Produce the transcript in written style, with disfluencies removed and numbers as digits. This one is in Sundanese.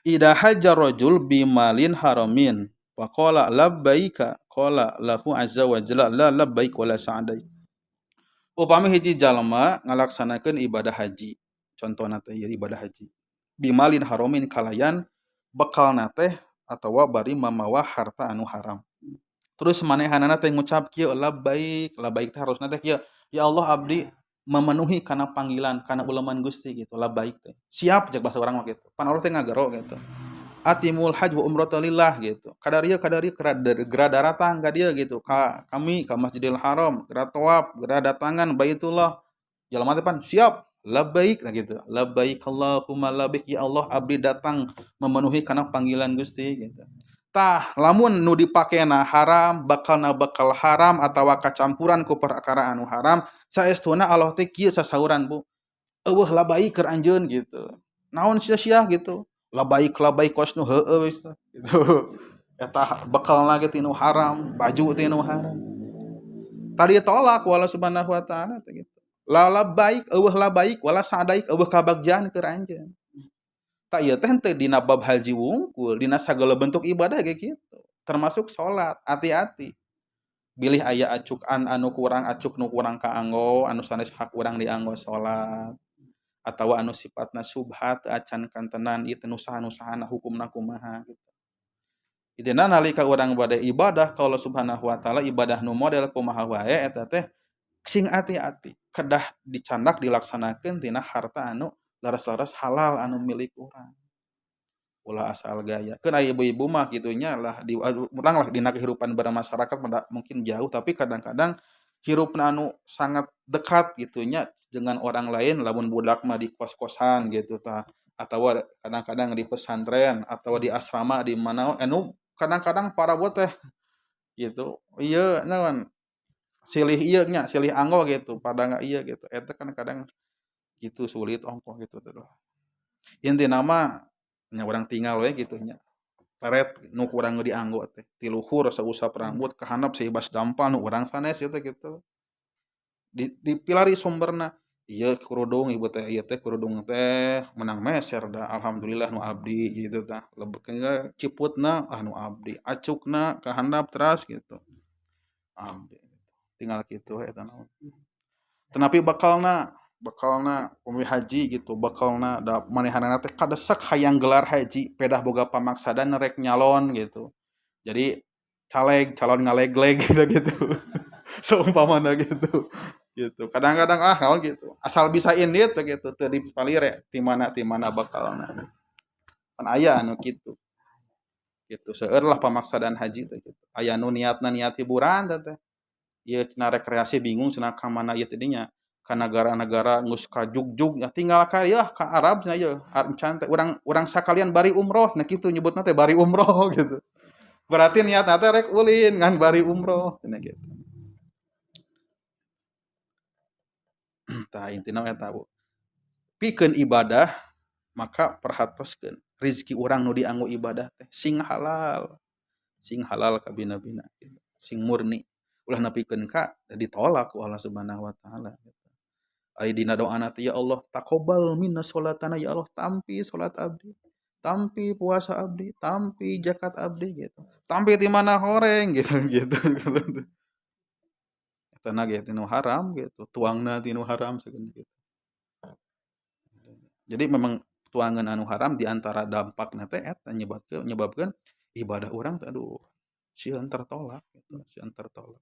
Idza hajja rajul bimalin haramin wa qala labbaika qala lahu azza wa jalla la labbaik wala sa'daik. Upami hiji jalma ngalaksanakeun ibadah haji, contohna teh ieu ibadah haji. Bimalin haramin kalayan bekalna teh atawa bari mamawa harta anu haram. Terus manehanana teh ngucap kieu labbaik, labbaik teh harusna teh kieu, ya Allah abdi memenuhi kana panggilan, kana uleman Gusti gitu, labbaik teh. Siap jeung bahasa urang mah gitu. Pan Allah teh ngagero gitu. Atimul hajj wa umrata lillah gitu. Kadarieu gera daratang ka dieu gitu. Ka kami ka Masjidil Haram, gera tawaf, gera datangan Baitullah. Jalma teh pan siap, labbaik nah gitu. Labbaik Allahumma labbaik, ya Allah abdi datang memenuhi kana panggilan Gusti gitu. Tah lamun nu dipakena haram, bakalna bakal haram atawa kacampuran ku perkara anu haram, saestuna Allah teh kieu sasauran Bu. Eueuh labbaik keur anjeun gitu. Naon sia-sia gitu. Labaik labaik kos nu heueuh wis gitu. Eta bekalna ge tinu haram, baju tinu haram. Tadi tolak ku Allah Subhanahu wa taala teh gitu. La labaik eueuh labaik wala sadaik eueuh kabagjaan keur anjeun. Tah ieu teh henteu dina bab haji wungkul, dina sagala bentuk ibadah ge kitu. Termasuk salat, hati-hati. Bilih aya acukan anu kurang, acuk nu kurang kaanggo, anu sanes hak urang dianggo salat. Atawa anu sifatna subhat acan kantenan ieu teh nu saha-nusahana hukumna kumaha gitu. Intina nalika urang bade ibadah ka Allah Subhanahu wa taala, ibadah nu model kumaha wae eta teh sing ati-ati, kedah dicandak dilaksanakeun tina harta anu laras-laras halal anu milik urang. Ulah asal gaya. Keun aya ibu-ibu mah kitu nya lah di urang lah dina kehidupan bermasyarakat mungkin jauh tapi kadang-kadang hirupna anu sangat dekat gitu nya dengan orang lain, lamun budak mah di kos-kosan gitu tah, atawa kadang-kadang di pesantren atau di asrama di mana anu kadang-kadang para buat teh gitu ieu naon silih ieu nya silih anggo gitu pada nggak iya gitu eta kan kadang gitu sulit ongkoh gitu teh. Intina mah nya urang tinggal we gitu nya peret nu kurang dianggo teh ti luhur sausap rambut ka handap saibas dampal nu urang sanes ieu teh gitu. Dipilari sumberna ieu kerudung ibu teh ieu teh kerudung teh menang meser da alhamdulillah nu abdi gitu tah lebetkeun ciputna ah nu abdi acukna ka handap teras gitu abdi tinggal kitu eta naon. Tenapi bakalna pami haji gitu bakalna da manehanana teh kadesek hayang gelar haji pedah boga pamaksadan rek nyalon gitu. Jadi caleg calon ngaleg-leg gitu gitu. Seumpamana gitu. Gitu. Kadang-kadang ah naon gitu. Asal bisa indit gitu teu dipalire ti mana bakalna. Pan aya anu kitu. Gitu seueur lah pamaksadan haji teh gitu. Aya nu niatna niat hiburan teh teh. Ieu cenah rekreasi bingung cenah ka mana ieu teh dinya. Ka negara-negara geus ka jugjug ya tinggal ka yeuh ka Arab cenah ieu encan teh urang sakalian bari umroh nah kitu nyebutna teh bari umroh gitu. Berarti niatna teh rek ulin ngan bari umroh cenah gitu. Tah intina eta Bu. Pikeun ibadah maka perhatoskeun rezeki urang nu dianggo ibadah teh sing halal. Sing halal kabina-bina gitu. Sing murni. Ulah nepikeun ka ditolak ku Allah Subhanahu wa taala gitu. Ari dina doana teh ya Allah taqabbal minna sholatana ya Allah tampi salat abdi, tampi puasa abdi, tampi zakat abdi gitu. Tampi ti mana horeng gitu gitu. Eta na ge tinu haram gitu, tuangna tinu haram saeukeun gitu. Jadi memang tuangan anu haram di antara dampakna teh eta nyebabkeun ibadah urang teh aduh sieun tertolak gitu, sieun tertolak.